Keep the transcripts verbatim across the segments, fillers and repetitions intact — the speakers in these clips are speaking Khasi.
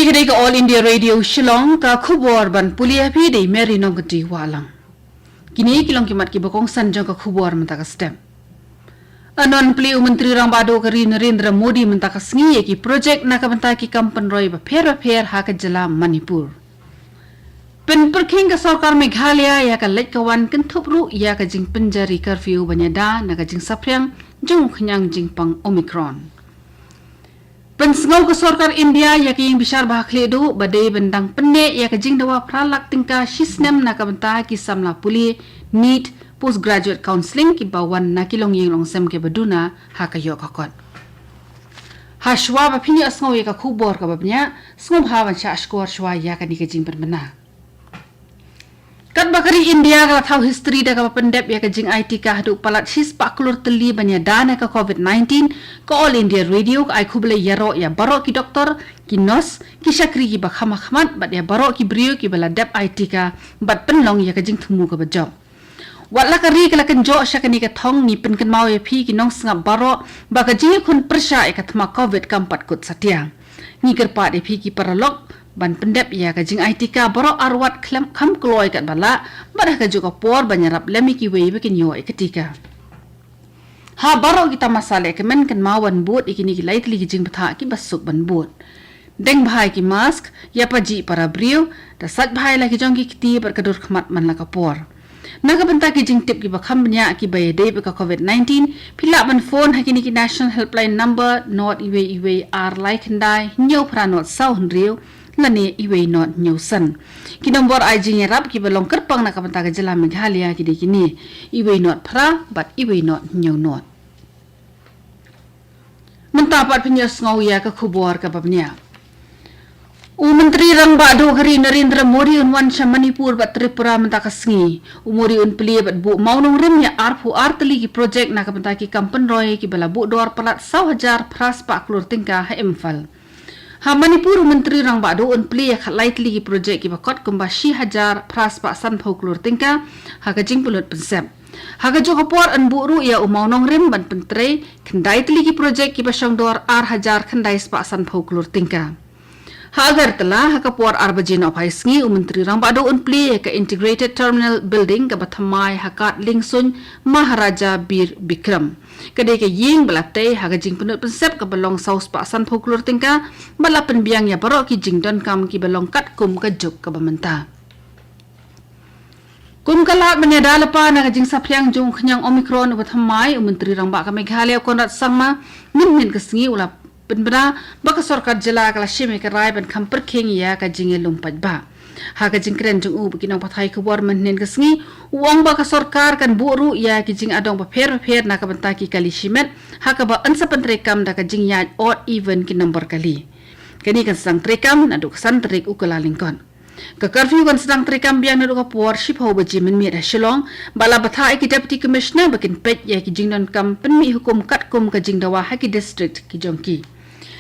Kine ki All India Radio Shillong, ka khubor ban pule ïa phi da i Mary Nongkynrih Wahlang. Kine ki long ki mat kiba kongsan jong ka khubor mynta ka step. Anon plie u Myntri Rangbah Duh ka ri Narendra Modi mynta ka sngi ïa ki projek na ka bynta ki kam pynroi bapher bapher ha ka jylla Manipur. Pynpyrkhing ka sorkar Meghalaya ïa ka leit ka wan kynthup ruh ïa ka jingpynjari curfew ban ïada na ka jingsaphriang jong u khñiang jingpang Omicron. Pynsngew ka sorkar India ïa ka ïing bishar ba ha khlieh duh ba dei ban dang pynneh ïa ka jingdawa phra lak tyngka shi snem na ka bynta ki samla pule NEET Postgraduate Counselling kiba wan na ki longïing longsem kiba duna ha ka ïoh ka kot. Ha shuwa ba phin ïohsngew ïa ka khubor kaba bniah, sngewbha ban shah shkor shuwa ïa kane ka jingpynbna. Katba ka ri India ka la thaw history da kaba pyndep ïa ka jingai tika haduh palat shispah klur tylli ban ïada na ka covid nineteen, ka All India Radio ka ai khublei ïaroh ïa baroh ki doktor, ki nurse, ki shakri kiba kham ha khmat bad ïa baroh ki briew kiba la dep ai tika bad pynlong ïa ka jingthmu kaba jop. Wat la ka ri ka la kynjoh sha kane ka thong, ngi pynkynmaw ïa phi ki nongsngap baroh ba ka jingïakhun pyrshah ïa ka thma covid kam pat kut satia. Ngi kyrpad ïa phi ki paralok ban pyndep ïa ka jingai tika baroh arwat khlem kham kloi katba lah, bad ha kajuh ka por ban ïarap lem ïa kiwei ba kin ïoh ïa ka tika. Ha baroh ki tamasa lehkmen, kynmaw ban bud ïa kine ki lai tylli ki jingbthah kiba suk ban bud. Deng bha ïa ki mask, ïa pajih para briew, da sait bha ïa la ki jong ki kti bad ka dur khmat man la ka por. Na ka bynta ki jingtip kiba kham bniah kiba ïadei bad ka covid nineteen, phi lah ban phone ha kine ki National Helpline Number, nod iwei iwei ar lai khyndai hynñiew phra nod saw hynriew lane iwei nod hynñiew san. Ki nombor ai jingïarap kiba long kyrpang na ka bynta ka jylla Meghalaya ki dei kine, iwei nod phra bad iwei nod hynñiew nod. Mynta pat phin ïohsngew ïa ka khubor kaba bniah. U Myntri Rangbah Duh ka ri Narendra Modi un wan sha Manipur bad Tripura mynta ka sngi. U Modi un plie bad buh mawnongrim ïa arphew ar tylli ki projek na ka bynta ki kam pynroi kiba la buh dor palat saw hajar phra spah klur tyngka ha Imphal. Ha Manipur u Myntri Rangbah Duh un plie ïa khatlai tylli ki projek kiba kot kumba shi hajar phra spah sanphew klur tyngka ha ka jingpynlut pynsep. Ha kajuh ka por yn buh ruh ïa u mawnongrim ban pyntrei khyndai tylli ki projek kiba shong dor ar hajar khyndai spah sanphew klur tyngka. Ha Agartala, ha ka por ar baje nohphai sngi, u Myntri Rangbah Duh un plie ïa ka Integrated Terminal Building kaba thymmai ha kad liengsuiñ Maharaja Bir Bikram. Ka dei ka ïing ba la tei ha ka jingpynlut pynsep kaba long saw spah sanphew klur tyngka, bad la pynbiang ïa baroh ki jingdonkam kiba long katkum ka juk kaba mynta. Kum ka lad ban ïada lypa na ka jingsaphriang jong u khñiang Omicron uba thymmai, u Myntri Rangbah ka Meghalaya u Conrad Sangma mynhynnin ka sngi u la pynbna ba ka sorkar jylla ka la shim ïa ka rai ban kham pyrkhing ïa ka jingïalum paidbah. Ha ka jingkren jong u bad ki nongpathai khubor mynhynnin ka sngi, u ong ba ka sorkar kan buh ruh ïa ki jingadong bapher bapher na ka bynta ki kali shimet, ha kaba yn sa pyntreikam da ka jingïaid odd even ki nombor kali. Kane kan sdang treikam naduh ka san tarik u Kyllalyngkot. Ka curfew kan sdang treikam biang naduh ka por shiphew baje mynmiet ha Shillong, bad la bthah ïa ki Deputy Commissioner ba kin peit ïa ki jingdonkam pynmih hukum katkum ka jingdawa ha ki district ki jong ki.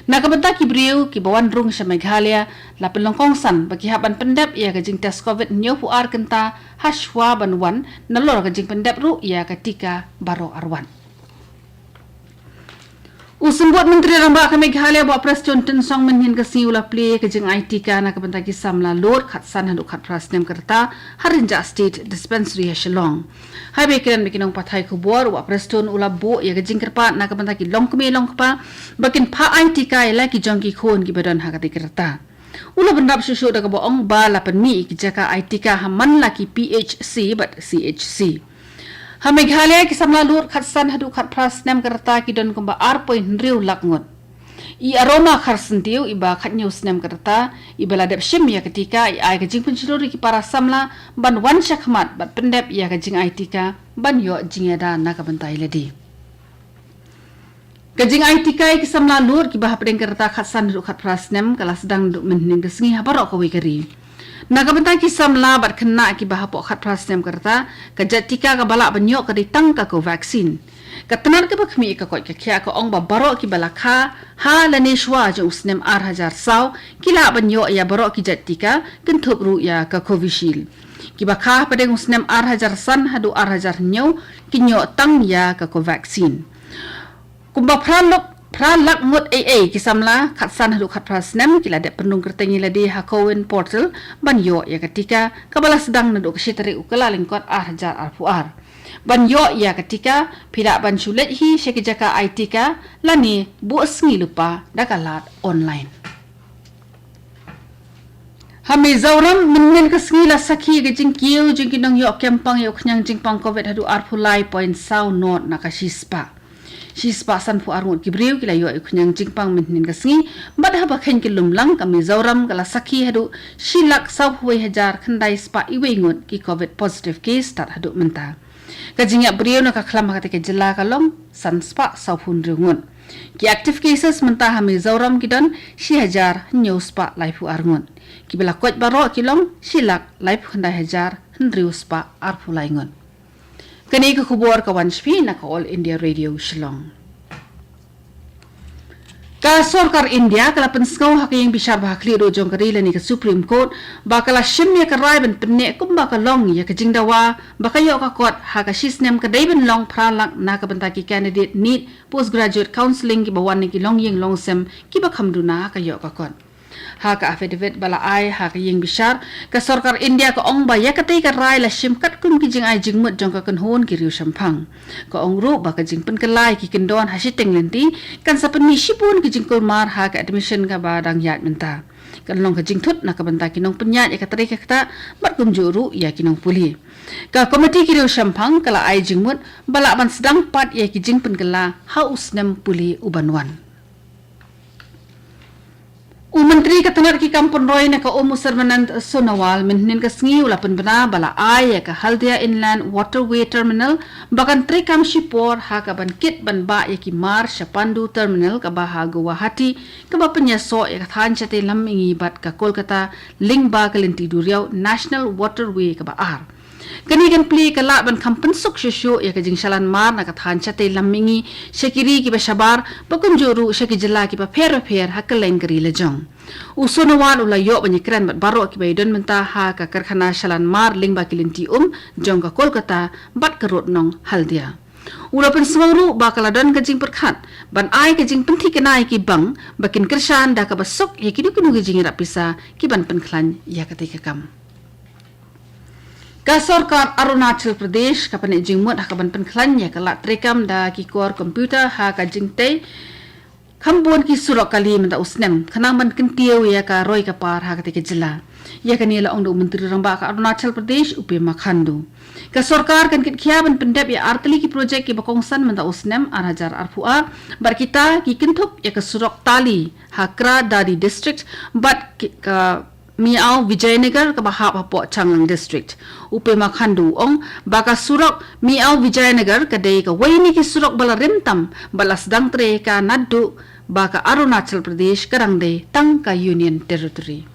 Na ka bynta ki briew kiba wan rung sha Meghalaya, la pynlong kongsan ba ki hap ban pyndep ïa ka jingtest covid hynñiewphew ar kynta ha shuwa ban wan, nalor ka jingpyndep ruh ïa ka tika baroh arwat. U Symbud Myntri Rangbah ka Meghalaya Bah Prestone Tynsong mynhynnin ka sngi u la plie ka jingai tika na ka bynta ki samla lud khatsan haduh khatphra snem ka rta ha Rynjah State Dispensary ha Shillong. Haba kren bad ki nongpathai khubor, u Bah Prestone u la buh ïa ka jingkyrpad na ka bynta ki longkmie longkpa ba kin phah ai tika ïa la ki jong ki khun kiba don ha katei ka rta. U la bynrap shuh shuh da kaba ong ba la pynmih ïa ki jaka ai tika ha man la ki P H C bad C H C. Ha Meghalaya ki samla lud khatsan haduh khatphra snem ka rta ki don kumba ar point hynriew lak ngut. I Aroma Kharsyntiew iba khathynñiew snem ka rta, iba la dep shim ïa ka tika, i ai ka jingpynshlur ïa ki para samla ban wan shakhmat bad pyndep ïa ka jingai tika ban ïoh jingïada na ka bynta ïa lade. Ka jingai tika ïa ki samla lud kiba hapdeng ka rta khatsan haduh khatphra snem ka la sdang naduh mynhynnin ka sngi ha baroh kawei ka ri. Na ka bynta ki samla bad khynnah kiba hapoh khatphra snem ka rta, ka jait tika kaba lah ban ïoh ka dei tang ka Covaxin. Ka tnat kaba khmih ïa ka koit ka khiah ka ong ba baroh kiba la kha ha lane shuwa jong u snem ar hajar saw ki lah ban ïoh ïa baroh ki jait tika, kynthup ruh ïa ka Covishield. Kiba kha hapdeng u snem ar hajar san haduh ar hajar hynñiew kin ïoh tang ïa ka Covaxin. Kumba phra lok Phra lak ngut ei ei ki samla khatsan haduh khatphra snem ki la dep pynrung kyrteng ïa lade ha CoWIN portal ban ïoh ïa ka tika kaba la sdang naduh ka shi tarik u Kyllalyngkot ar hajar arphew ar. Ban ïoh ïa ka tika, phi lah ban shu leit hi sha ki jaka ai tika lane buh sngi lypa da ka lad online. Ha Mizoram, mynhynnin ka sngi la sakhi ka jingkiew jong ki nongïoh kem pang ïa u khñiang jingpang COVID haduh arphew lai point saw not na ka shispah. Shispah sanphew ar ngut ki briew ki la ïoh ïa u khñiang jingpang mynhynnin ka sngi, bad haba kheiñ ki lumlang ka Mizoram ka la sakhi haduh shi lak sawphew wei hajar khyndai spah iwei ngut ki COVID positive case tad haduh mynta. Ka jingïap briew na ka khlam ha katei ka jylla ka long san spah sawphew hynriew ngut. Ki active cases mynta ha Mizoram ki don shi hajar hynñiew spah laiphew ar ngut. Kiba la koit baroh ki long shi lak laiphew khyndai hajar hynriew spah arphew lai ngut. Kane ka khubor ka wan sha phi na ka All India Radio Shillong. Ka sorkar India ka la pynsngew ha ka ïing bishar ba ha khlieh ruh jong ka ri lane ka Supreme Court ba ka la shim ïa ka rai ban pynneh kumba ka long ïa ka jingdawa ba ka ïoh ka kot ha ka shisnem ka dei ban long phra lak na ka bynta ki candidate NEET postgraduate counselling kiba wan na ki longïing longsem kiba kham duna ha ka ïoh ka kot. Ha ka affidavit ba la ai ha ka ïing bishar, ka sorkar India ka ong ba ïa katei ka rai la shim katkum ki jingai jingmut jong ka kynhun ki riewshemphang. Ka ong ruh ba ka jingpynkylla ïa ki kyndon ha shiteng lynti kan sa pynmih shibun ki jingkulmar ha ka admission kaba dang ïaid mynta. Kan long ka jingthut na ka bynta ki nongpynïaid ïa ka trei ka ktah bad kumjuh ruh ïa ki nongpule. Ka komiti ki riewshemphang ka la ai jingmut ba lah ban sdang pat ïa ki jingpynkylla ha u snem pule u ban wan. U Myntri ka tnat ki kam pynroi na ka um u Sarbanand Sonowal mynhynnin ka sngi u la pynbna ba la ai ïa ka Haldia Inland Waterway Terminal ba kan treikam shipor ha ka ban kit ban bah ïa ki mar sha Pandu Terminal kaba ha Guwahati kaba pynïasoh ïa ka thaiñ shatei lam mihngi bad ka Kolkata lyngba ka lynti duriaw National Waterway kaba ar. Kane kan plie ka lad ban kham pynsuk shuh shuh ïa ka jingshalan mar na ka thaiñ shatei lam mihngi sha ki ri kiba shabar ba kumjuh ruh sha ki jylla kiba pher ba pher ha kylleng ka ri lajong. U Sonowal u la ïoh ban ïakren bad baroh kiba ïadon mynta ha ka karkhana shalan mar lyngba ki lynti um jong ka Kolkata bad ka rud nong Haldia. U la pynsngew ruh ba ka la don ka jingpyrkhat ban ai ka jingpynthikna ïa ki bank ba kin kyrshan da kaba suk ïa kino kino ki jingïarap pisa ki ban pynkhlaiñ ïa katei ka kam. Ka sorkar Arunachal Pradesh ka pyneh jingmut ha ka ban pynkhlaiñ ïa ka lad treikam da ki kor computer ha ka jingtei kham bun ki surok kali mynta u snem khnang ban kyntiew ïa ka roi ka par ha katei ka jylla. Ïa kane la ong da u Myntri Rangbah ka Arunachal Pradesh u Pema Khandu. Ka sorkar kan kit khia ban pyndep ïa ar tylli ki projek kiba kongsan mynta u snem ar hajar arphew ar bad kita ki kynthup ïa ka surok Tali ha Kra Dari District bad ki, ka Miao Vijaynagar kaba hap hapoh Changlang District. U Pema Khandu u ong ba ka surok Miao Vijaynagar ka dei kawei na ki surok ba la rim tam bad la sdang trei ka naduh ba ka Arunachal Pradesh ka dang dei tang ka Union Territory.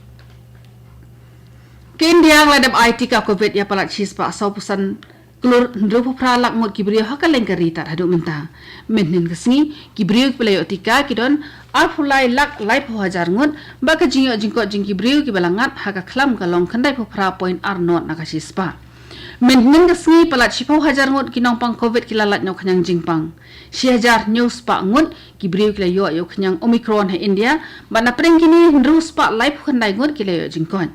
Ka India ka la dep ai tika COVID ïa palat shispah sawphew san klur hynriewphew phra lak ngut ki briew ha kylleng ka ri tad haduh mynta. Mynhynnin ka sngi ki briew kiba la ïoh tika ki don arphew lai lak laiphew hajar ngut bad ka jingïoh jingkoit jong ki briew kiba la ngat ha ka khlam ka long khyndaiphew phra point ar not na ka shispah. Mynhynnin ka sngi palat shiphew hajar ngut ki nongpang COVID ki la lait na u khñiang jingpang. Shi hajar hynñiew spah ngut ki briew ki la ïoh ïa u khñiang Omicron ha India bad na pdeng kine hynriew spah laiphew khyndai ngut ki la ïoh jingkoit.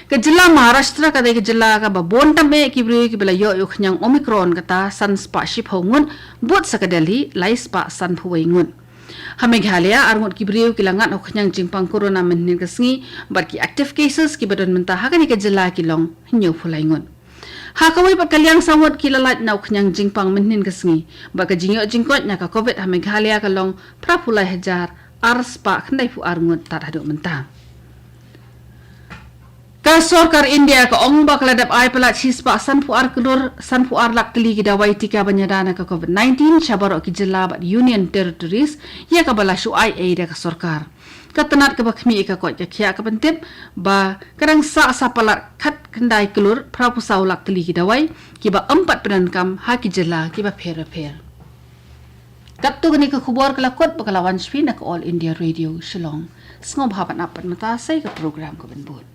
Ka jylla Maharashtra ka dei ka jylla kaba bun tam eh ki briew kiba la ïoh ïa u khñiang Omicron kata san spah shiphew ngut bud sa ka Delhi lai spah sanphew wei ngut. Ha Meghalaya ar ngut ki briew ki la ngat ha u khñiang jingpang corona mynhynnin ka sngi bad ki active cases kiba don mynta ha kane ka jylla ki long hynñiewphew lai ngut. Ha kawei pat ka liang saw ngut ki la lait na u khñiang jingpang mynhynnin ka sngi bad ka jingïoh jingkoit na ka COVID ha Meghalaya ka long phraphew lai hajar ar spah khyndaiphew ar ngut tad haduh mynta. Ka sorkar India ka ong ba ka la dep ai palat shispah sanphew ar klur sanphew ar lak tylli ki dawai tika ban ïada na ka COVID nineteen sha baroh ki jylla bad Union Territories ïa kaba la shu ai ei da ka sorkar. Ka tnat kaba khmih ïa ka koit ka khiah ka pyntip ba ka dang sah sa palat khatkhyndai klur phraphew saw lak tylli ki dawai kiba ym pat pyndonkam ha ki jylla kiba pher ba pher. Katto katne ka khubor ka la kut ba ka la wan sha phi na ka All India Radio Shillong. Sngewbha ban ap pat mynta sa ïa ka program ka ban bud.